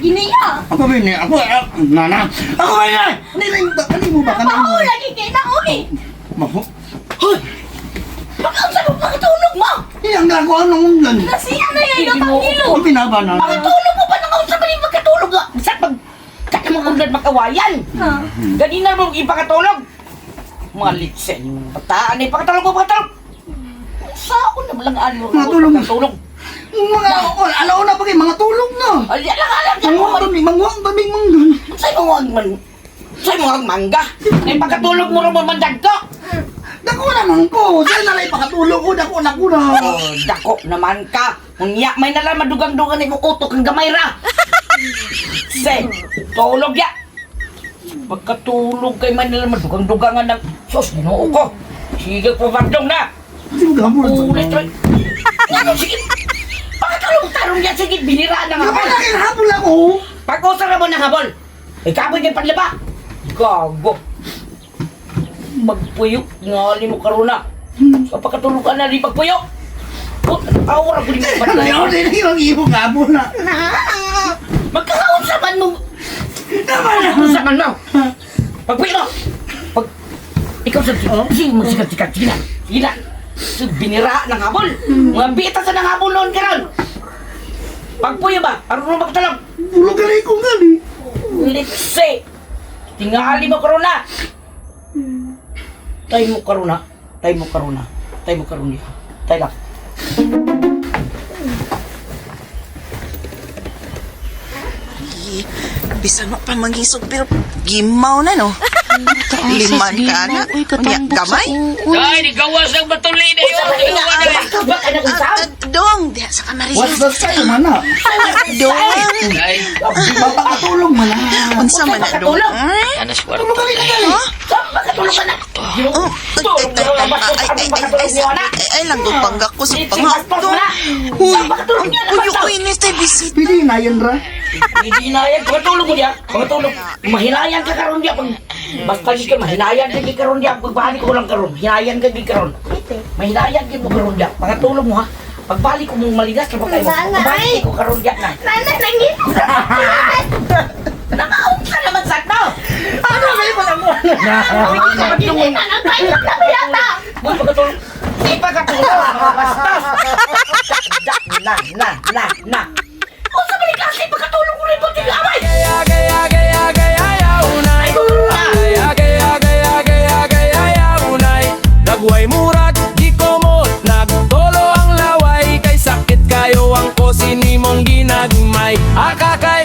Giniya. Ako ba ni? Ako, ah, nana. Ako ba ni? Kanina mo ba? Kanina mo. Maho lagi kay na oy. Maho. Hoy. Pagkaunsa mo pagkatulog mo? Iyang gagawa ng unglan. Nasiya na yan yung pangilo. Ang binaba na. Pagkatulog mo pa nang unsa man yung pagkatulog ah. Sa pag kaya mo kung makawayan. Ha? Ganina mo ipakatulog. Mga litsen, bataan eh, pakatulog mo, pakatulog. Saan naman lang ano, Mga tulog. Pagkatulog. Mga, alaw na pa kayo, mga tulog na. Ay, alang alang yan. Manguha kami, manguha kami, manggan. Sa'yo mo ang man, sa'yo mo ang mangga. Ay, pagkatulog mo rin mo mandag ko. Dako naman ko. Diyan na lang ipakatulog ko. Dako na ko na. Oh, dako naman ka. Unya, may nala madugang-dugang na imong utok ang gamay ra. Se, tulog ya. Pagkatulog kay man nala madugang-dugangan ng sus, Ginoo ko. Sige po, bandong na. Hindi mo gamol. Ulit, Troy. Ano, sige. Pagkatulog tarong yan, sige, binira na nga. Ako na habol ako. Pag-usar na mo ng habol. Ikaboy kay panlaba. Gago. Magpuyo. Ngali mo karuna. Sa pagkatulog ka na, di pagpuyo. Put, aura ko din mo Ayaw ba? din yung iyong habol na. Magkakaon sa man mo. Tama na. Sa man mo. Pagpuyo mo. Pag... Ikaw sa... Sige, magsikat-sikat. Sige na. Sige na. So, binira ng habol. Mga bita sa ng habol noon karon. Pagpuyo ba? Aron mo magtalog. Tulog ka rin ko nga ni. Litse! Tingali mo karuna! Tay mo karuna. Tay mo karuna. Tay mo karuna. Tay lang. Bisan mo pa manghisog pero gimaw na no. Liman ka na. Uy, Unya, katambok sa gamay. uoy. Ay, di gawas ang batuli na yun. Usa Di gawas na ba ka ba ka na Ah, usab? ah, dong, diha sa kamarinas. What's that sa'yo man na? Dong. Ay, Mapakatulog man na. Unsa man na dong? Patulog. Ay, anas kwarto. Tulog ka rin ka rin. Saan ba katulog ka na? Oh, ay, Tulog ay, ka ay, na bastos ay, ang ay, ay, pakatulog ay, niyo na. ay, ay, lang panggak ko sa Litse, pangak bastos dong. na. Huy, Saan pakatulog niya na uy, bastos? uy, ni tay bisita. Pwede na yan ra. Hindi na yan. Pagkatulog mo diya. Pagkatulog. Mahinayan ka karon diya. Pag, basta di ka, mahinayan ka di karon diya. Pagbalik ko lang karon. Hinayan ka di karon. Mahinayan ka mo karon diya. Pagkatulog mo ha. Pagbalik ko mong maligas na kayo. Nanay! Pagbalik ko karon diya na. Nana nangito. Nakaunsa naman sa no. Ano kayo pala mo? Dili na nang tayo na yata. Uy, pagkatulog. Di pagkatulog. Mga bastos. Da, na, na, na, na. Unsa man ni klase pagkatulog ko rin mo amay. Ay, na. Dagway murag gikomot nagtolo ang laway kay sakit kayo ang kosi nimong ginagmay akakay.